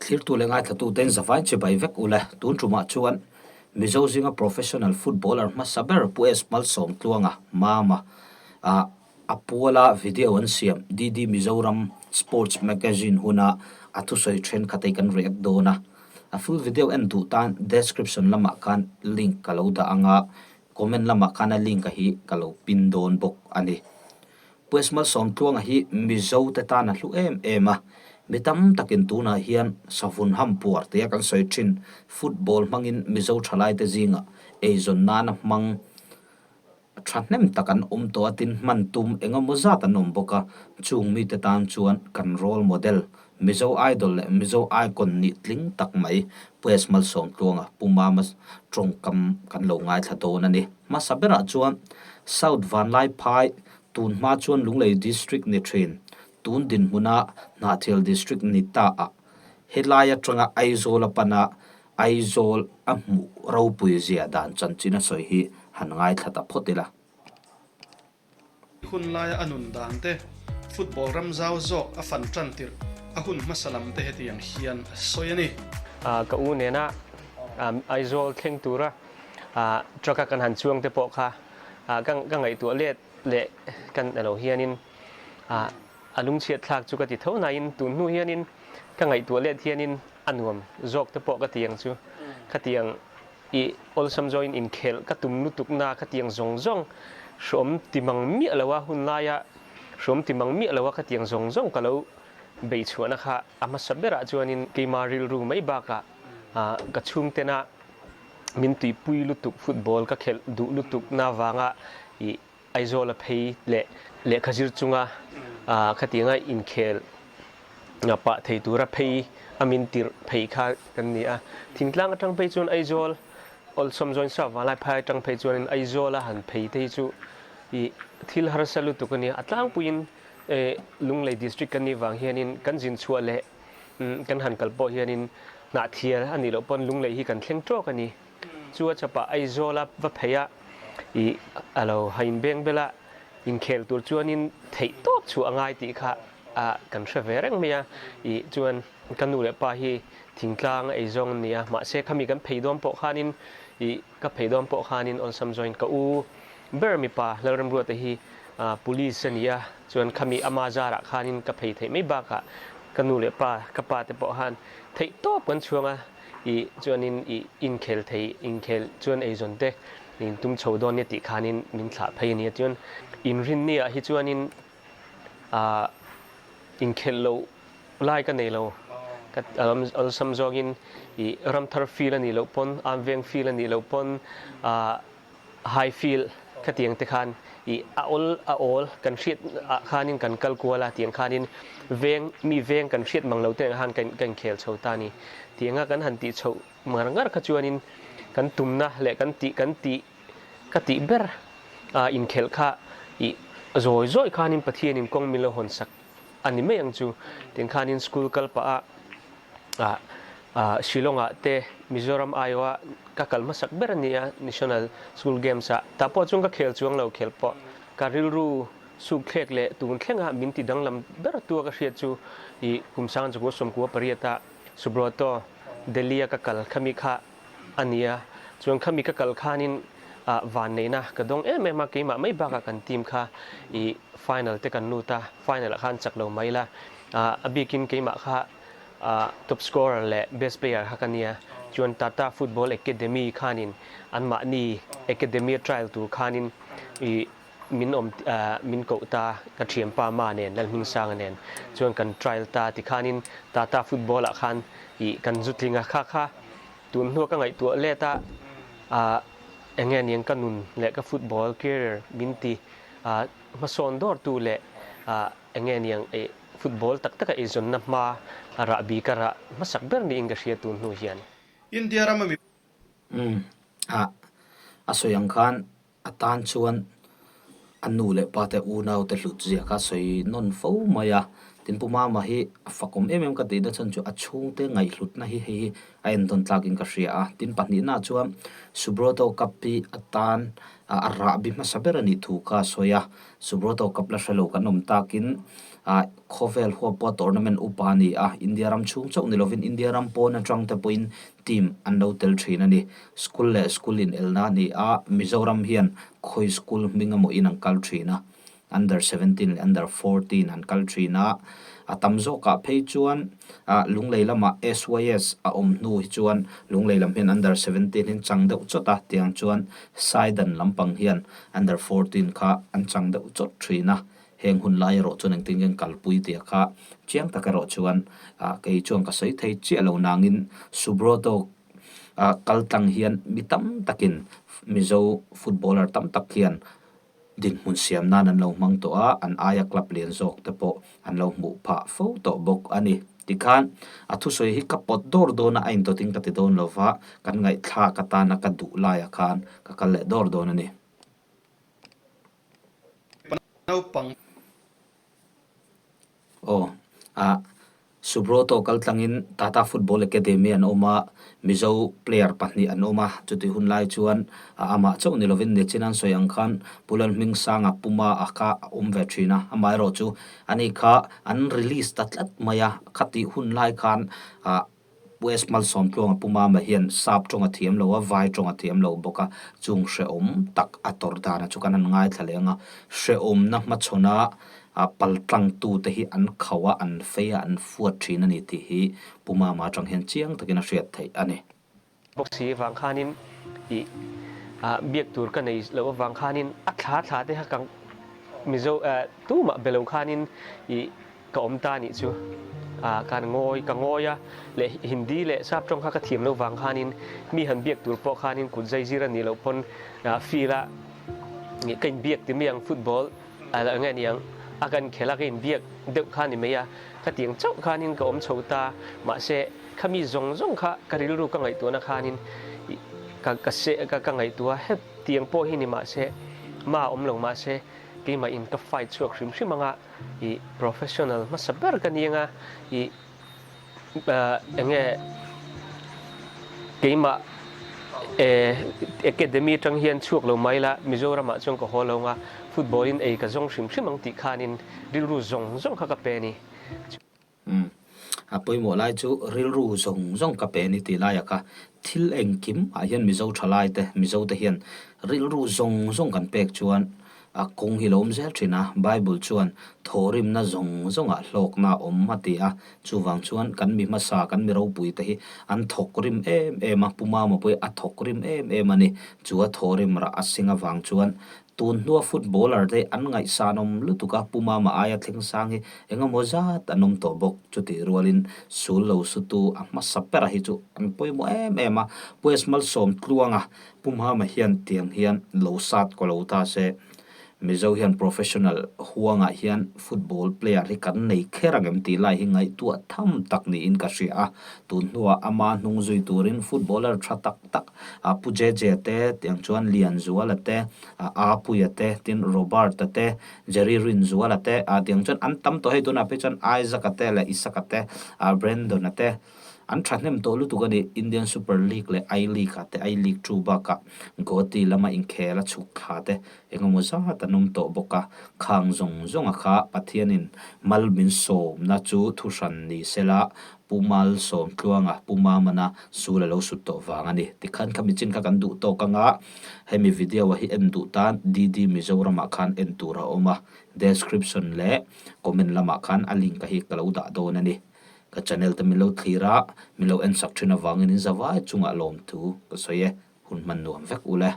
Thlirtu leh ngaithlatuten zavain chibai vek ule. Tun tumah chuan Mizo zinga professional footballer hmasa ber Pu S Malsawmtluanga, Mama, ah a puala video an siam DD Mizoram Sports Magazine huna a thusawi thenkhat hi kan react dawn a. A full video en duh tan description lamah khan link ka lo dah anga comment lamah khan a link a hi ka lo pin dawn bawk a ni. Pu S Malsawmtluanga hi Mizo te tan a hlu em em a, mi tam takin tunah hian savun ham puar tia kan sawi thin football hmangin Mizo thalai te zingah eizawn nana hmang thahnem tak an awm tawh a, tin hman tum eng emaw zat an awm bawk a, chung mite tan chuan kan role model Mizo Idol leh Mizo Icon nih tling tak mai Pu S Malsawmtluanga Pu Mama tawngkam kan lo ngaithla dawn a ni. Hmasa berah chuan South Vanlaiphai tun hma chuan Lunglei District ni thin, tun dinhmuna Hnahthial District ni ta ah helai atanga Aizawl a pana Aizawl a hmuh ropui zia dan chanchin a sawi hi han ngaithla ta phawt ila. Hun laia a nun dan te, football ram zau zawk a fan tan tirh a hun hmasa lam te hetiang hian a sawi a ni. Ka u nena Aizawl thleng tura truck a kan han chuang te pawh kha ka ngaihtuah let leh kan elo hianin a lungchhiat thlak chu ka ti tho nain tun hnu hianin ka ngaihtuah let hianin a nuam zawk te pawh ka ti ang chu. Khatiang i awlsam zawin inkhelh ka tum lutuk na khatiang zawng zawng hrawm ti mang miah lo a hun laia hrawm ti mang miah lo a khatiang zawng zawng ka lo bei chhuahna kha a hmasa berah chuanin keima rilru mai bakah ka chhungtena min tuipui lutuk football ka khelh duh lutuk na vanga i Aizawl a phei leh lehkha zir chunga khatianga inkhel pah thei tura phei a min tirh phei kha kan ni a. Thingtlang atang phei chuan Aizawl awlsawm zawn sa vanglai phai atang phei chuanin Aizawl a han phei te hi chu ih thil harsa lutuk a nia. A tlangpuiin Lunglei district kan nih vang hianin kan zin chhuah leh kan han kal pawh hianin Hnahthial a nih loh pawn Lunglei hi kan thleng tawk a ni. Chu a chapah Aizawl a va phei a, ih a lo ha inbeng bel a, inkhel tur chuanin theih tawp chhuah a ngai tih kha a kan hre ve reng mai a, ih chuan ka nu leh pa hi thingtlang a eizawng an ni a, mahse khami kan phei dawn pawh khanin ih ka phei dawn pawh khanin awlsam zawin ka u ber mipa Lalremruata hi police a ni a, chuan khami ama zarah khanin ka phei theih mai bakah ka nu leh pa ka pa te pawh khan theih tawp kan chhuang a. I chuanin i inkhel thei inkhel chuan eizawn te in tum chho dawn nia tih khanin min thlah phei a nia. Chuan inrinni ah hi chuanin ah inkhelh loh lai ka nei lo. Ka awlsam zawngin i ramthar field a nih loh pawn, Amveng field a nih loh pawn ah High field khatiang te khan i a awl a awl kan hriat ah khanin kan kal kual a tiang khanin veng mi veng kan hriat mang lo te ang khan kan kan khel chho ta a ni. Tianga kan han tih chhoh ngar ngar kha chuanin kan tumna leh kan tih kan tih ka tih ber ah inkhelh kha i zawi zawi khanin Pathianin kawng min lo hawn sak a ni mai ang chu. Tiang khanin school kal pah a ah ah Shillong ah te Mizoram aiawh a ka kal hmasak ber a ni a National School Games ah tah pawh chuan ka khel chuang lo khel pawh ka rilru suk thlek leh tun thlenga min ti danglam ber tua ka hriat chu ih kum sang chukua sawmkua pariat ah Subroto Delhi a ka kal khami kha a ni a, chuan khami ka kal khanin ah vanneihna ka dawng em em a, keimah mai bakah kan team kha ih final te kan lut a, final ah khan chak lo mai ila, ah a bikin keimah kha ah top scorer leh best player kha ka nia, chuan Tata Football Academy khanin anmahni academy a trial tur khanin ih min awm ah min koh ta ka thianpa Ma nen Lalhmingsanga nen chuan kan trial ta tikhanin Tata Football ah khan ih kan zu tling a kha kha tun hnua ka ngaihtuah let a ah eng nge niang ka nun leh ka football career min ti ah hmasawn dawr tu leh ah eng nge niang ih football tak taka eizawnna hma a rah bik a rah hmasak ber niin ka hria tun hnu hian. India rama mi Umm ah a sawi ang khan A tan chuan a nu leh pa te unau te hlut zia kha sawi nawn fo mai a, tin Pu Mama hi a fakawm em em ka tih na chhan chu a chhungte ngaihhlutna hi hei hi a entawn tlakin ka hria a, tin pahnihna chuan Subroto Cup hi a tan a rahbi hmasa ber a nih thu kha a sawi a, Subroto Cup la hre lo kan awm takin. Ah khawvel huap pawh tournament upa a ni a, India ram chhung chauh ni lovin India ram pawn atang te pawhin team an lo tel thin a ni. School leh school inelna a ni a, Mizoram hian khawi school hming emaw in an kal thin a, under 17 leh under 14 an kal thin a, a tam zawkah phei chuan ah Lunglei lamah SYS a awm hnu hi chuan Lunglei lam hian under 17 hi an chang deuh chawt a, tiang chuan Saidan lampang hian under 14 kha an chang deuh chawt thin a. Heng hun lai erawh chuan engtin nge an kalpui tih kha chiang tak erawh chuan kei chuan ka sawi thei chiah lo nangin Subroto kal tlang hian mi tam takin Mizo footballer tam tak hian dinhmun siam nan an lo hmang tawh a, an aia club lian zawk te pawh an lo hmuh phah fo tawh bawk a ni. Tikhan a thusawi hi ka pawt dawr dawn a, a intawtin ka ti dawn lo va, kan ngaihthlak atana ka duh laiah khan ka kal leh dawr dawn a ni. Naupang. Aw, ah, Subroto kaltlangin Tata Football Academy an awm a, Mizo player pahnih an awm a, chutih hun lai chuan amah chauh ni lovin Nechin an sawi ang khan Pu Lalhmingsanga Puma a kha a awm ve thin a, amaherawhchu ani kha an release ta tlat mai a, khatih hun lai khan ah West Malsawmtluanga Pu Mama hian Sap tawng a thiam lo a, Vai tawng a thiam lo bawk a, chung hrehawm tak a tawrh danah chu kan han ngaithla leh ang a, hrehawmna hmachhawna paltlangtute hi an khauh a, an fei a, an fuat thin a ni tih hi Pu Mama atang hian chiang takin a hriat theih a ni. Bawk si vang khanin ih biak tur ka nei loh avang khanin a thla thla te kha ka Mizo tumah be lo khanin ih Ka awm ta nih chu ah khan ngawi ka ngawi a, leh Hindi leh Sap tawng kha ka thiam loh vang khanin mi han biak tur pawh khanin kut zai zir a nih loh pawn field a ka inbiak ti mai ang football a eng nge niang a kan khelh a ka inbiak deuh kha ni mai a, khatiang chauh khanin ka awm chho ta mahse khami zawng zawng kha ka rilru ka ngaihtuahna khanin ka ka se ka ka ngaihtuah a hetiang pawh hi ni mahse ma awm lo mahse keimah in ka fight chhuak hrim hrim ang a. I professional hmasa ber ka ni anga i enge keimah academy atang hian chhuak lo mai la Mizoram ah chuan ka haw lo anga football in ei ka zawng hrim hrim ang tih khanin rilru zawng zawng kha ka pe a ni. Umm. A pawimawh lai chu rilru zawng zawng ka pe a ni tih laiah kha thil engkim ah hian Mizo thalai te, Mizo te hian rilru zawng zawng kan pek chuan a kawng hi lo awm zel thin a, Bible chuan thawhrimna zawng zawngah hlawkna a awm a ti a, chuvang chuan kan mi hmasa, kan mi ropui te hi an thawk rim em em a, Pu Mama pawh hi a thawk rim em em a ni, chu a thawhrim rah a sing avang chuan Tun hnua footballer te an ngaihsan awm lutuk a, Pu Mama aia thleng sang hi eng emaw zat an awm tawh bawk. Chutih rualin sul lo sutu a hmasa bera hi chu an pawimawh em em a, Pu S Malsawmtluanga Pu Mama hian tiang hian lo sat kaw lo ta se, Mizo hian professional huangah hian football player hi kan nei kher ang em tih lai hi ngaihtuah tham tak niin ka hria a. Tun hnuah ama hnung zui turin footballer tha tak tak a Pu Jeje te, tiang chuan Lianzuala te, a Apuia te, tin Robert-a te, Jerry Rinzuala te, a tiang chuan an tam tawh hei tunah phei chuan Isaac-a te leh Isaac-a te, a Brandon-a te an thahnem tawh lutuk a ni. Indian Super League leh I League-ah te, I League 2 bakah Guwahati lama inkhel a chhuk thla te engemaw zat an awm tawh bawk a, khang zawng zawnga kha Pathianin mal min sawmna chu thuhran ni sela Pu Malsawmtluanga, Pu Mamana sul a lo sut tawh vang a ni. Tikhan kha michin kha kan duh tawk anga hemi video a hi en duh tan DD Mizoramah khan en tur a awm a, description leh comment lamah khan a link a hi ka lo dah dawn a ni. Ka channel te min lo thlir a, min lo en sak thin avangin in zavai chungah lawmthu ka sawi e, hun hman nuam vek ule.